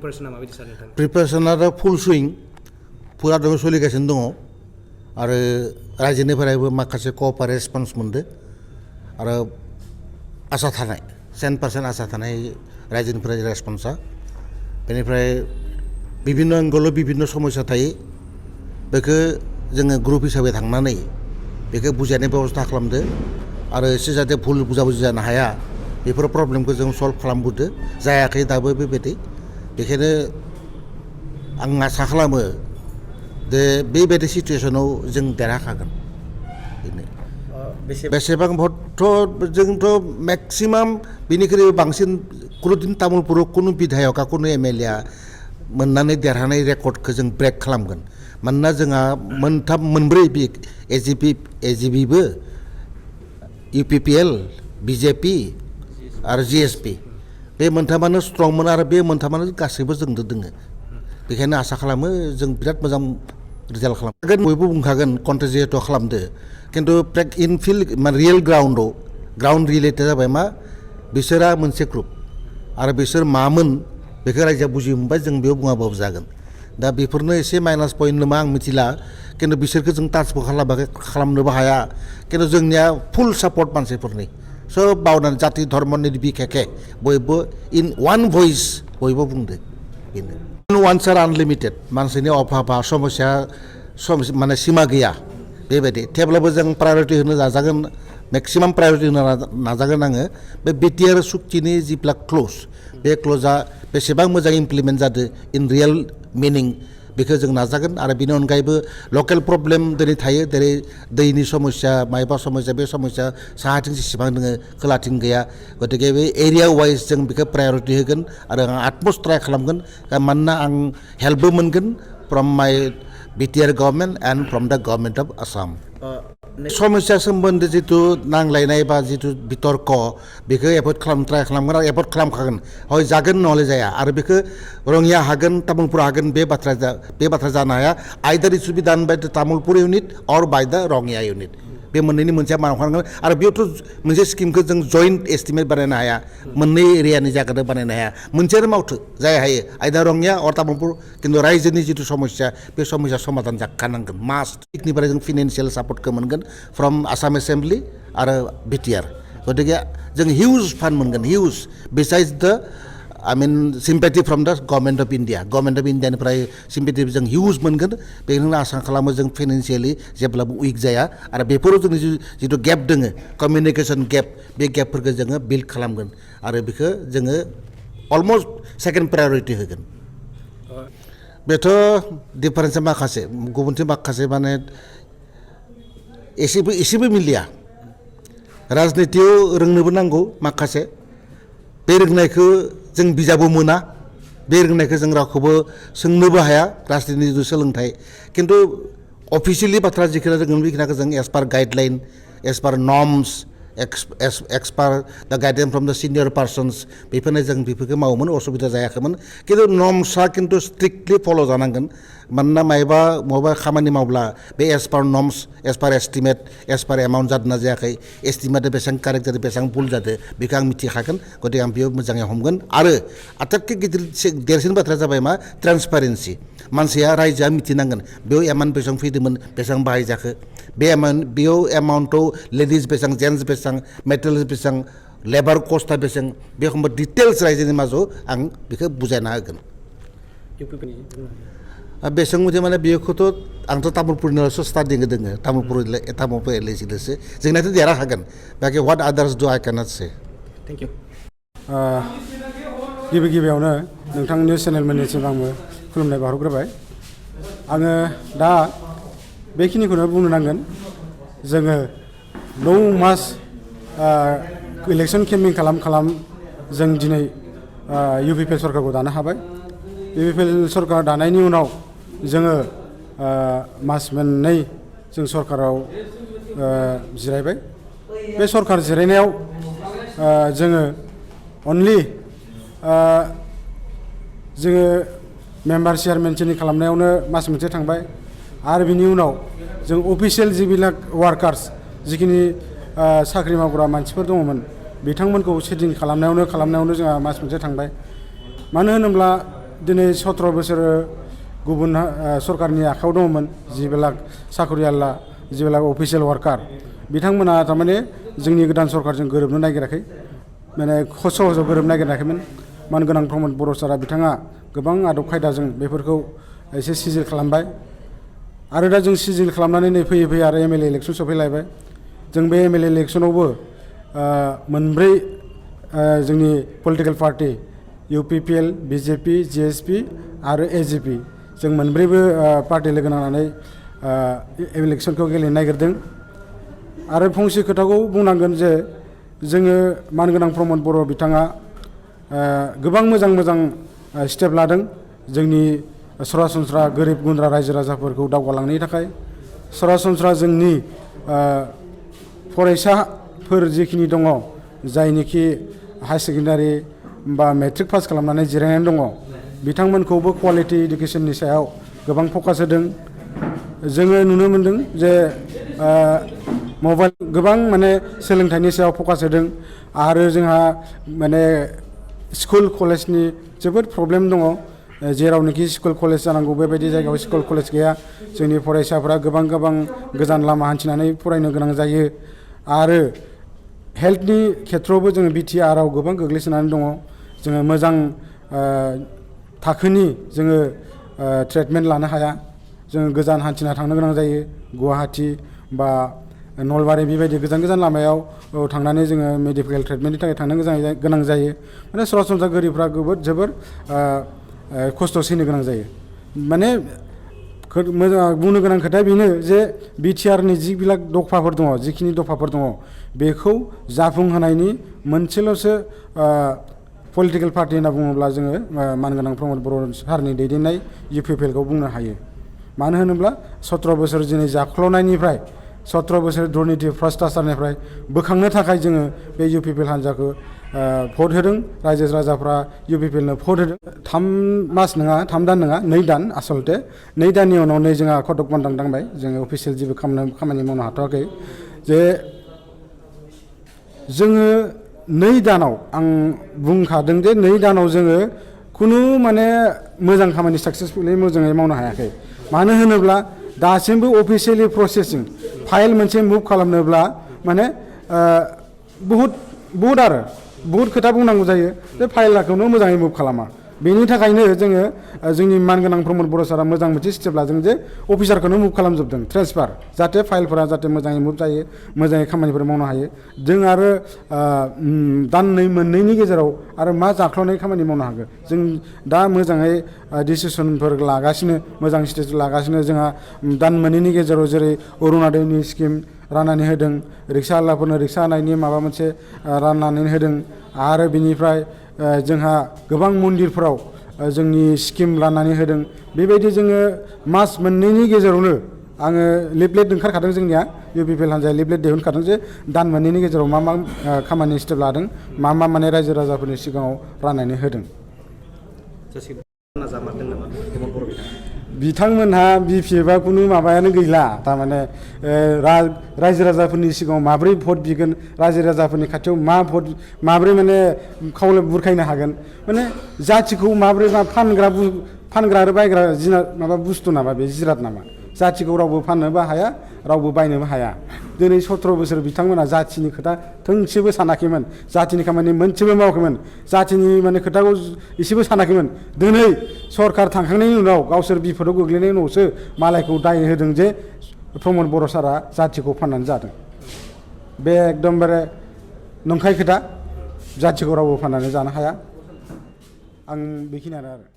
प्रिपारेसना माबायदि सार नोंथां? प्रिपारेसना दा फुल सुइं फुरा दङ सोलिगासिनो दङ आरो रायजोनिफ्रायबो माखासे क'अपारेट रेसपन्स मोनदो आरो आसा थानाय 100% आसा थानाय रायजोनिफ्राय रेसपन्सा बेनिफ्राय बिभिन्न एंगलाव बिभिन्न समस्या थायो बेखौ जोङो ग्रुप हिसाबै थांनानै बेखौ बुजायनाय बेबस्था खालामदो आरो एसे जाहाथे भुल बुजाबुजि जानो हाया बेफोर प्रब्लेमखौ जों सल्भ खालामबोदो जायाखै दाबो बेबायदि बेखायनो आं आसा खालामो जे बेबायदि सिचुवेसनाव जों देरहाखागोन बेनो बेसेबां भट जोंथ' मेक्सिमाम बिनिख्रुइ बांसिन कुनुदिन तामुलपुराव कुनु बिधायकआ कुनु एमएलए आ मोननानै देरहानाय रेकर्डखौ जों ब्रेक खालामगोन मानोना जोंहा मोनब्रै एजिपिबो इउपिपिएल बिजेपि आरो जिएसपि बे मोनथामानो स्ट्रंमोन आरो बे मोनथामानो गासैबो जोंदो दोङो बेखायनो आसा खालामो जों बिराद मोजां रिजाल्ट खालामगोन बयबो बुंखागोन कन्टेस्ट जिहेतु खालामदो खिन्थु इन फिल्ड माने रियेल ग्राउन्डआव ग्राउन्ड रियेलिटिया जाबाय मा बिसोरा मोनसे ग्रुप आरो बिसोर मामोन बेखौ रायजोआ बुजि मोनबाय जों बेयाव बुङाबाबो जागोन दा बेफोरनो एसे माइनास पइन्ट नामा आं मिथिला खिन्थु बिसोरखौ जों टाचबो खालामनोबो हाया खिन्थु जोंनिया फुल सापर्ट मानसिफोरनि सब बावनानै जाति धर्मनि बिखेखे बयबो इन वान भइस बयबो बुंदो बेनो वान्स आर आनलिमिटेड मानसिनि अभाबा समस्या माने सिमा गैया बेबायदि थेवब्लाबो जों प्रायरिटि होनो नाजागोन मेक्सिमाम प्रायरिटि होनो नाजागोन आङो बे बिटिआर सुक्तिनि जिब्ला क्ल'ज बे क्ल'जआ बेसेबां मोजां इमप्लिमेन्ट जादों इन रियेल मिनिं बेखौ जों नाजागोन आरो बेनि अनगायैबो लकेल प्रब्लेम दिनै थायो जेरै दैनि समस्या मायबा समस्या बे समस्या साहाथिं जेसेबां दङ खोलाथिं गैया गतिके बे एरिया वाइज जों बेखौ प्रायरिटि होगोन आरो आं आटमस्ट ट्राइ खालामगोन मानोना आं हेल्पबो मोनगोन फ्रम माय बिटिआर गभर्नमेन्ट एन्ड फ्रम द गभर्नमेन्ट अफ आसाम समस्या सोमोन्दै जिथु नांलायनाय बा जिथु बितर्क बेखौ एभयड खालामनो ट्राइ खालामगोन आरो एभयड खालामखागोन हय जागोन नहले जाया आरो बेखौ रङिया हागोन तामुलपुर हागोन बे बाथ्रा जानो हाया आइदार it should be don by the Tamulpur unit और बाय द रङिया इउनिट बे मोननैनि मोनसेया मावखानांगोन आरो बेयावथ' मोनसे स्किमखौ जों जइन्ट एस्टिमेट बानायनो हाया मोननै एरियानि जायगाखौ बानायनो हाया मोनसेयानो मावथो जाय हायो आइदार रङिया और तामुलपुर खिन्थु रायजोनि जिथु समस्या बे समस्या समाधान जाखानांगोन मास्ट निफ्राय जों फिनान्सियेल सापर्टखौ मोनगोन फ्रम आसाम एसेम्बलि आरो बिटिआर गतिके जों हिउज फान्ड मोनगोन हिउज बिसाइड्स द सिम्पेथि फ्रम द गभर्नमेन्ट अफ इन्डियानिफ्राय सिम्पेथि जों हिउज मोनगोन बेखौनो आसा खालामो जों फाइनेन्सियेलि जेब्लाबो उइक जाया आरो बेफोराव जोंनि जिथु गेप दोङो कमिउनिकेसन गेप बे गेपफोरखौ जोङो बिल्ड खालामगोन आरो बेखौ जोङो अलमस्ट सेकेन्ड प्रायरिटि होगोन बेथ' डिफारेन्सा माखासे गुबुनथिं माखासे माने एसेबो मिलिया राजनितियाव रोंनोबो नांगौ माखासे बे रोंनायखौ जों बिजाबो मोना बे रोंनायखौ जों रावखौबो सोंनोबो हाया राजनितिनि जिथु सोलोंथाइ खिन्थु अफिसियेलि बाथ्रा जिखिनि रोंगोन बेखिनिखौ जों एस पार गाइडलाइन एस पार नर्म्स एस पार दा गाइडलाइन फ्रम द सिनियर पार्सन्स बेफोरनो जों बेफोरखौ मावोमोन असुबिदा जायाखैमोन खिन्थु नर्म्सआ खिन्थु स्ट्रिक्टलि फल' जानांगोन मानोना माबा खामानि मावब्ला बे एस पार नर्म्स एस पार एस्टिमेट एस पार एमाउन्ट जादोंना जायाखै एस्टिमेटआ बेसेबां कारेक्ट जादों बेसेबां भुल जादों बेखौ आं मिथिखागोन गतिके आं बेयाव मोजाङै हमगोन आरो आटाइतকৈ देरसिन बाथ्राया जाबाय मा ट्रान्सपारेन्सि मानसिया रायजोआ मिथिनांगोन बेयाव एमाउन्ट बेसेबां फैदोंमोन बेसेबां बाहायजाखो बेयाव एमाउन्टआव लेडिज बेसेबां जेन्टस बेसेबां मेटेरियेल्स बेसेबां लेबार कस्टआ बेसेबां बे एखमबा डिटेल्स रायजोनि माजाव आं बेखौ बुजायना होगोन बेसेबां मोजां माने बेखौथ' आंथ' तामुलपुरनिल'सो स्टाडि दोङो तामुलपुर एलएसिल'सो जोंनाथ' देरहाखागोन बाखि व्हाट आदार्स डु आइ केनट से थेंक इउ गिबियावनो नोंथांनि चेनेल मेनेजमेन्टसिम आंबो खुलुमनाय बावहरग्रोबाय आङो दा बेखिनिखौनो बुंनो नांगोन जोङो 9 मास इलेक्सन केम्पिं खालाम जों दिनै इउपिपिएल सरकारखौ दानो हाबाय इउपिपिएल सरकार दानायनि उनाव जोङो मास मोननै जों सरकाराव जिरायबाय बे सरकार जिरायनायाव जोङो अनलि जोङो मेम्बार चेयारमेन चेनि खालामनायावनो मास मोनसे थांबाय आरो बिनि उनाव जों अफिसियेल जिबिलाक वार्कार्स जिखिनि साख्रि मावग्रा मानसिफोर दङमोन बिथांमोनखौ सेटिं खालामनायावनो जोंहा मास मोनसे थांबाय मानो होनोब्ला दिनै 17 बोसोर गुबुन सरकारनि आखायाव दङमोन जिबिलाक साखरियाला जिबिलाक अफिसियेल वार्कार बिथांमोना थारमाने जोंनि गोदान सरकारजों गोरोबनो नागिराखै माने सहजों गोरोबनो नागिराखैमोन मानगोनां प्रमद बर' सारा बिथाङा गोबां आदब खायदाजों बेफोरखौ एसे सिजिल खालामबाय आरो दा जों सिजिल खालामनानै नै फैयै फैयै आरो MLA इलेक्सन सफैलायबाय जों बे MLA इलेक्सनावबो मोनब्रै जोंनि political party UPPL BJP GSP आरो AGP जों मोनब्रैबो पार्टि लोगो नांनानै इलेक्सनखौ गेलेनो नागिरदों आरो फंसे खोथाखौ बुंनांगोन जे जोङो मानगोनां प्रमद बर' बिथाङा गोबां मोजां मोजां स्टेप लादों जोंनि सरासनस्रा गोरिब गुन्द्रा रायजो राजाफोरखौ दावगालांनायनि थाखाय सरासनस्रा जोंनि फरायसाफोर जिखिनि दङ जायनिखि हाई सेकेन्डारि बा मेट्रिक पास खालामनानै जिरायनानै दङ बिथांमोनखौबो क्वालिटि इडुकेसननि सायाव गोबां फकास होदों जोङो नुनो मोनदों जे मबाइल गोबां माने सोलोंथाइनि सायाव फकास होदों आरो जोंहा माने स्कुल कलेजनि जोबोद प्रब्लेम दङ जेरावनोखि स्कुल कलेज जानांगौ बेबायदि जायगायाव स्कुल कलेज गैया जोंनि फरायसाफोरा गोबां गोजान लामा हान्थिनानै फरायनो गोनां जायो आरो हेल्थनि खेथ्रआवबो जोङो BTRआव गोबां गोग्लैसोनानै दङ जोङो मोजां थाखोनि जोङो ट्रिटमेन्ट लानो हाया जोङो गोजान हान्थिना थांनो गोनां जायो गुवाहाटि बा नलबारि बेबायदि गोजान गोजान लामायाव थांनानै जोङो मेडिकेल ट्रिटमेन्टनि थाखाय थांनो गोनां जायो माने सरासनस्रा गोरिबफ्रा जोबोर खस्थ' सैनो गोनां जायो माने बुंनो गोनां खोथाया बेनो जे BTRनि जिबिलाक दफाफोर दङ जिखिनि दफाफोर दङ बेखौ जाफुंहोनायनि मोनसेल'सो पलिटिकेल पार्टि होनना बुङोब्ला जोङो मानगोनां प्रमद बर' सारनि दैदेननाय UPPLखौ बुंनो हायो मानो होनोब्ला 17 बोसोर दिनै जाख्ल'नायनिफ्राय 17 बोसोर दुर्निति भ्रष्टाचारनिफ्राय बोखांनो थाखाय जोङो बे UPPL हान्जाखौ भट होदों रायजो राजाफ्रा UPPLनो भट होदों 3 मास नङा 3 दान नङा 2 दान आसलते 2 दाननि उनाव नै जोंहा कटक बान्दां दांबाय जोङो अफिसियेल जेबो खामानि मावनो हाथ'वाखै जे जोङो 2 दानाव आं बुंखादों जे 2 दानाव जोङो खुनु माने मोजां खामानि साक्सेसफुलि मोजाङै मावनो हायाखै मानो होनोब्ला दासिमबो अफिसियेलि प्रसेसिं फाइल मोनसे मुभ खालामनोब्ला माने बहुद खोथा बुंनांगौ जायो बे फाइलखौनो मोजाङै मुभ खालामा बेनि थाखायनो जोङो जोंनि मानगोनां प्रमद बर' सारा मोजां मोनसे स्टेप लादों जे अफिसारखौनो मुभ खालामजोबदों ट्रेन्सफार जाहाथे फाइलफोरा जाहाथे मोजाङै मुभ जायो मोजाङै खामानिफोर मावनो हायो जों आरो दान मोननैनि गेजेराव आरो मा जाख्ल'नाय खामानि मावनो हागोन जों दा मोजाङै डिसिसनफोर लागासिनो मोजां स्टेज लागासिनो जोंहा दान मोननैनि गेजेराव जेरै अरुण'दयनि स्किम राननानै होदों रिक्सावालाफोरनो रिक्सा होनायनि माबा मोनसे राननानै होदों आरो बिनिफ्राय जोंहा गोबां मन्दिरफोराव जोंनि स्किम राननानै होदों बेबायदि जोङो मास मोननैनि गेजेरावनो आङो लिफलेट ओंखारखादों जोंनिया UPPL हान्जाया लिफलेट दिहुनखादों जे दान मोननैनि गेजेराव मा खामानि स्टेप लादों मा माने रायजो राजाफोरनि सिगाङाव राननानै होदों बिथांमोनहा BPFआ खुनु माबायानो गैला थारमाने रायजो राजाफोरनि सिगाङाव माब्रै भट बिगोन रायजो राजाफोरनि खाथियाव माब्रै माने खावले बुरखायनो हागोन माने जाथिखौ माब्रै फानग्रा आरो बायग्रा माबा बुस्थु नामा बे जिराद नामा जाथिखौ रावबो फाननोबो हाया रावबो बायनोबो हाया दिनै 17 बोसोर बिथांमोना जाथिनि खोथा थोंसेबो सानाखैमोन जाथिनि खामानि मोनसेबो मावाखैमोन जाथिनि माने खोथाखौ एसेबो सानाखैमोन दिनै सरकार थांखांनायनि उनाव गावसोर बिपदआव गोग्लैनायनि उनावसो मालायखौ दाय होदों जे प्रमद बर' सारा जाथिखौ फाननानै जादों बे एकदमबारे नंखाय खोथा जाथिखौ रावबो फाननानै जानो हाया आं बेखिनियानो आरो